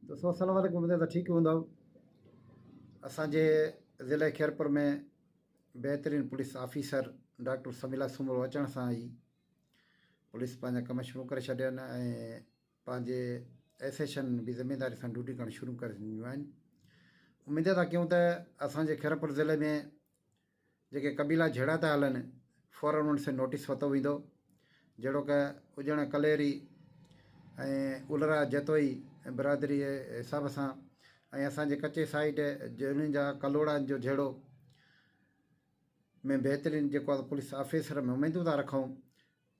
دوستو السلام عليڪم اميد ته ٺيڪ هوندؤ. اسان جي ضلعي خيرپور ۾ بهترين police officer doctor Samila Soomro اچڻ سان ئي پوليس پنهنجا ڪم شروع ڪري ڇڏيا آهن ۽ پنهنجي ايس ايڇ به ذميداري سان ڊيوٽي ڪرڻ شروع ڪري ڏنيون آهن. اميد ٿا ڪيون ته اسان جي خيرپور ضلعي ۾ جيڪي قبيلا جهيڙا ٿا هلن فورن انهن سين نوٽيس ورتو ويندو جهڙوڪ اجڻ ڪليري ۽ الرا جتوئي برادري جي حساب سان ۽ اسان جي ڪچي سائيڊ جهيڙين جا ڪلهوڙا جو جهيڙو ۾ بهترين جيڪو آهي پوليس آفيسر ۾ اميدون ٿا رکون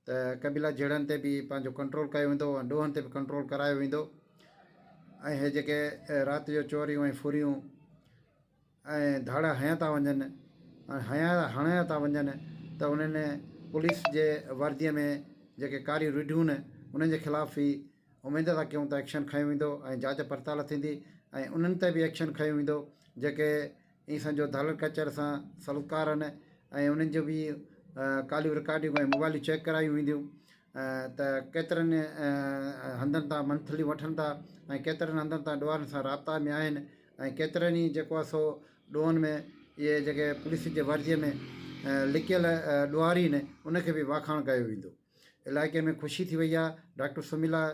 ته قبيلا جهيڙن تي به پنهنجو ڪنٽرول ڪيو ويندو ۽ ڏوهن تي به ڪنٽرول ڪرايو ويندو ۽ هي جيڪي رات جو چوريون ۽ ڦريون ۽ ڌاڙا هنيا ٿا وڃن ۽ هنيا هڻايا ٿا وڃن ته انهن پوليس جي وردي ۾ جيڪي ڪاريون رڍيون انهن جي خلاف به اميد ٿا ڪيون ته ايڪشن کنيو ويندو ۽ جاچ پڙتال ٿيندي ۽ انهن تي به ايڪشن کنيو ويندو جيڪي ائين سمجهو ڌاڙيل ڪچر سان سلوڪار آهن ۽ انهن جو به ڪاليون رڪارڊيون ۽ موبائلون چيڪ ڪرايون وينديون ته ڪيترن هنڌن تان منٿليون وٺن ٿا ۽ ڪيترن هنڌن تان ڏوهارين سان رابطا ۾ آهن ۽ ڪيترن ئي جيڪو آهي سو ڏوهن ۾ اهي جيڪي پوليس جي ورديء ۾ لڪيل ڏوهاري آهن ان کي به واکاڻ ڪيو ويندو. علائقي ۾ خوشي ٿي وئي آهي ڊاڪٽر سميلا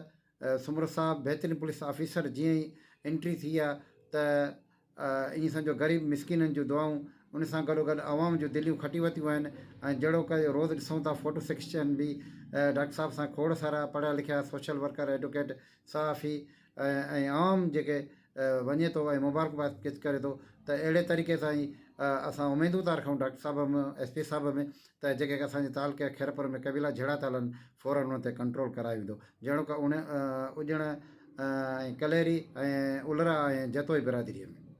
سومرو صاحب بهترين پوليس آفيسر جيئن ئي انٽري ٿي آ ته ائين سمجهو غريب مسڪينن جون دعائون ان سان گڏو گڏ عوام جون دليون کٽي ورتيون آهن ۽ جهڙوڪ روز ڏسون ٿا فوٽو سيڪشن به ڊاڪٽر صاحب سان کوڙ سارا پڙهيا لکيا سوشل ورڪر ايڊوڪيٽ صحافي ۽ عوام جيڪي وڃي ٿو ۽ مبارڪباد پيش ڪري ٿو ته اهڙي طريقي سان ئي اسان اميدون ٿا رکون ڊاڪٽر صاحب ۾ ايس پي صاحب ۾ ته جيڪي اسان جي تعلقي خيرپور ۾ قبيلا جهيڙا ٿا هلن فورن انهن تي ڪنٽرول ڪرايو ويندو جهڙوڪ اڻ اجڻ ۽ ڪليري ۽ الرا ۽ جتوئي برادري ۾.